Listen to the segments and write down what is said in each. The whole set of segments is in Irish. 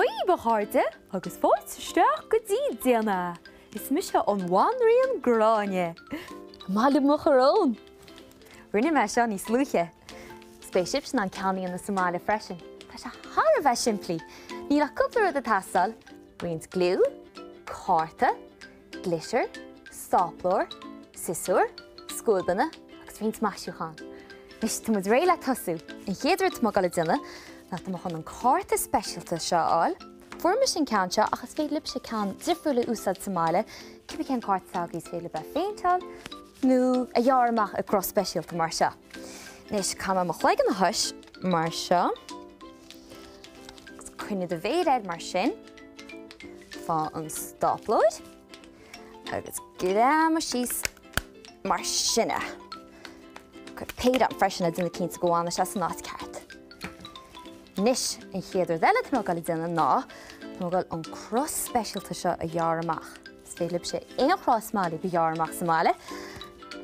dhaoibh, a chairde, agus fáilte isteach go dtí Déan É! Is mise an Bhanríon Gráinne. An maith libh mo choróin? Rinne mé seo níos luaithe. Is beidh sibhse in ann ceann a dhéanamh sa mbaile freisin. Tá sé thar a bheith simplí. Níl ach cúpla rud ag teastáil, roinnt gliú, cárta, glitter, stáplóir, siosúr, scuaibeanna agus roinnt maisiúchán. Anois, tá muid réidh le tosú. An chéad rud atá mé ag dul a déanamh ná tá mé chun an cárta speisialta seo a fháil. Fuair mise an ceann seo ach is féidir libhse ceann difriúil a úsáid sa mbaile, cibé cén cárta atá agaibh is féidir libh é a phéinteáil nó a ghearradh amach i gcruth speisialta mar seo. Anois, caithfidh mé mo chloigeann a thomhas mar seo agus coinnigh do mhéar air mar sin. Faigh an stáplóir agus greamaigh síos mar sin é. Cuir péire ann freisin le déanamh cinnte go bhfanfaidh sé san áit ceart. Anois, an chéad rud eile atá mé ag dul a déanamh ná tá mé ag dul an cruth speisialta seo a ghearradh amach. Is féidir libhse aon chruth is maith libh a ghearradh amach sa mbaile.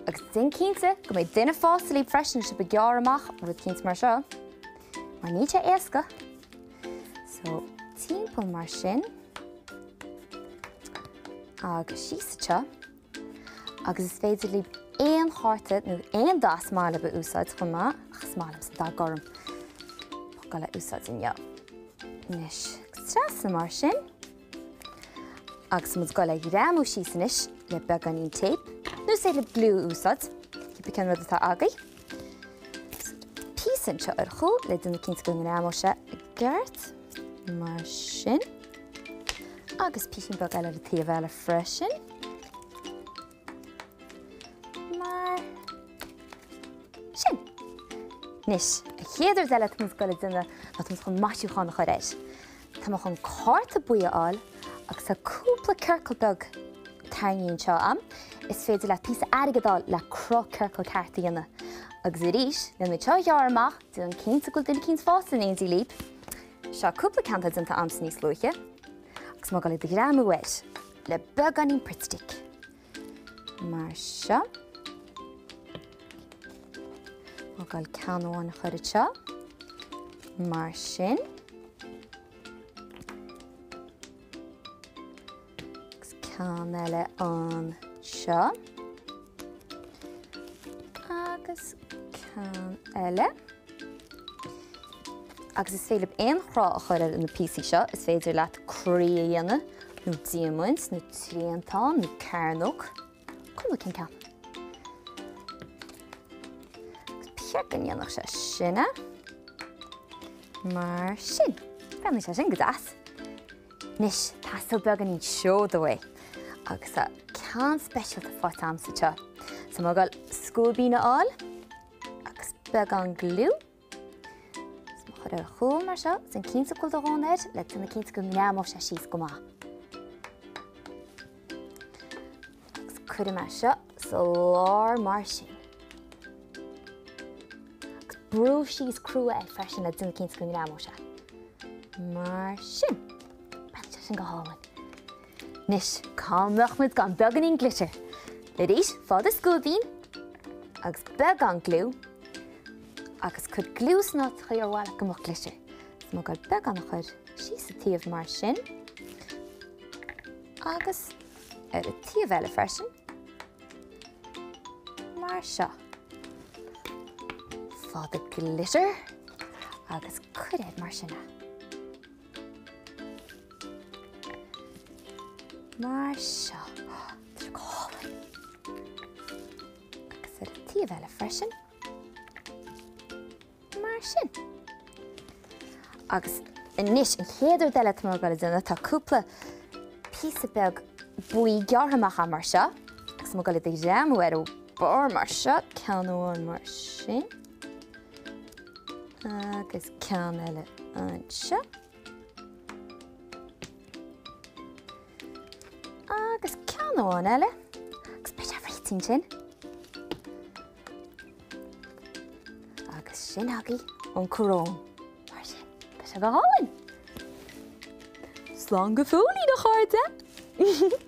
Agus déan cinnte go mbeidh duine fásta libh freisin agus sibh ag gearradh amach rud eicínt mar seo, mar níl sé éasca. So, timpeall mar sin. Agus síos anseo. Agus is féidir libh aon chárta nó aon dath is maith libh a úsáid chomh maith, ach is maith liomsa an dath gorm. Tá mé ag dul é a úsáid inniu. Anois, agus trasna mar sin. Agus muid ag dul a ghreamú síos anois le beagáinín téip, nó is féidir libh gliú a úsáid, cibé cén rud atá agaibh. Píosa anseo ar chúl le déanamh cinnte go ngreamóidh sé i gceart, mar sin. Agus písín beag eile ar an taobh eile freisin. Mar sin. Anois, an chéad rud eile atá muid ag dul a déanamh ná tá muid chun maisiúchán a chur air. Tá mé chun cárta buí a fháil agus tá cúpla ciorcal beag tarraingthe anseo a'm. Is féidir leat píosa airgid a fháil le cruth ciorcal ceart a dhéanamh. Agus arís, le iad seo a ghearradh amach, déan cinnte go bhfuil duine eicínt fásta in éindí libh. Seo cúpla ceann atá déanta a'msa níos luaithe agus tá mé ag dul iad a ghreamú air le beagáinín Pritt Stick. Mar seo. Tá mé ag dul ceann amháin a chur anseo. Mar sin. Agus ceann eile anseo. Agus ceann eile. Agus is féidir libh aon chruth a chur ar na píosaí seo, is féidir leat croí a dhéanamh, nó diamaint, nó triantán, nó cearnóg, cuma cén ceann. Agus b'fhéidir go ndéanfadh sé sin é. Mar sin. Breathnaíonn sé sin go deas. Anois, teastaíonn beagáinín seoda uaidh. Agus tá ceann speisialta faighte a'msa anseo. So tá mé ag dul scuaibín a fháil. Agus beagán gliú. Is mo chur ar chúl mar seo, déan cinnte go bhfuil do dhóthain air le déanamh cinnte go ngreamóidh sé síos go maith. Agus cuirfidh mé seo sa lár mar sin. Agus brú síos crua é freisin le déanamh cinnte go ngreamóidh sé. Mar sin. Breathnaíonn sé sin go hálainn. Anois, cá mbeadh muid gan beagáinín glitter? Arís, faigh do scuaibín agus beagán gliú agus cuir gliú san áit chaoi ar mhaith leat go mbeadh glitter. Tá mé ag dul beagán a chur síos sa taobh mar sin agus ar an taobh eile freisin mar seo. Faigh do glitter agus cuir air mar sin é. Mar seo. Tá sé go hálainn. Agus ar an taobh eile freisin. Mar sin. Agus anois an chéad rud eile atá mé ag dul a déanamh tá cúpla píosa beag buí gearrtha amach agam mar seo. Agus tá mé ag dul iad a ghreamú ar an barr mar seo, ceann amháin mar sin. Agus ceann eile anseo. Agus ceann amháin eile. Agus beidh sé réitithe ansin. Agus sin agaibh an coróin. Mar sin, tá sé go hálainn. Slán go fóillín, a chairde!